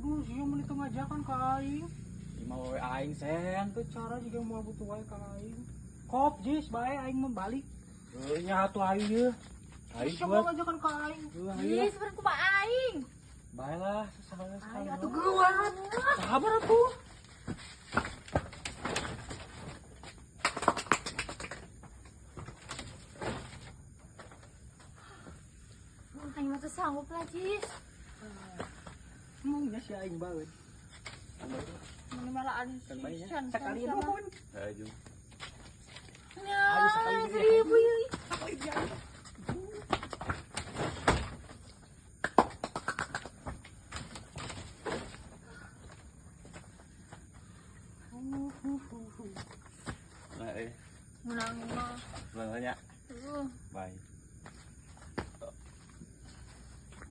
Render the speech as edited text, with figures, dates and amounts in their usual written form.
Aduh, sia mun itu ngajakan ka aing. Lima wae aing sen. Teu cara juga mau butuh wae ka aing. Kop jis bae aing mah balik. Heuh nya atuh aing ye. Aing Sia buat. mau ngajakan ka aing. Heuh aing. Jis, beren kumaha aing. Bae lah sasalah Ayo atuh geuwat. Sabar atuh. Aing mah teu sanggup lah, Jis. Mung nya si aing bae. Mun malah Kan sisan. Sekali nuhun. Ayo. Ya, Ayo sekali deui. 1000 yeuh. Nah, Menang mah. Menangnya. Heeh. Bye.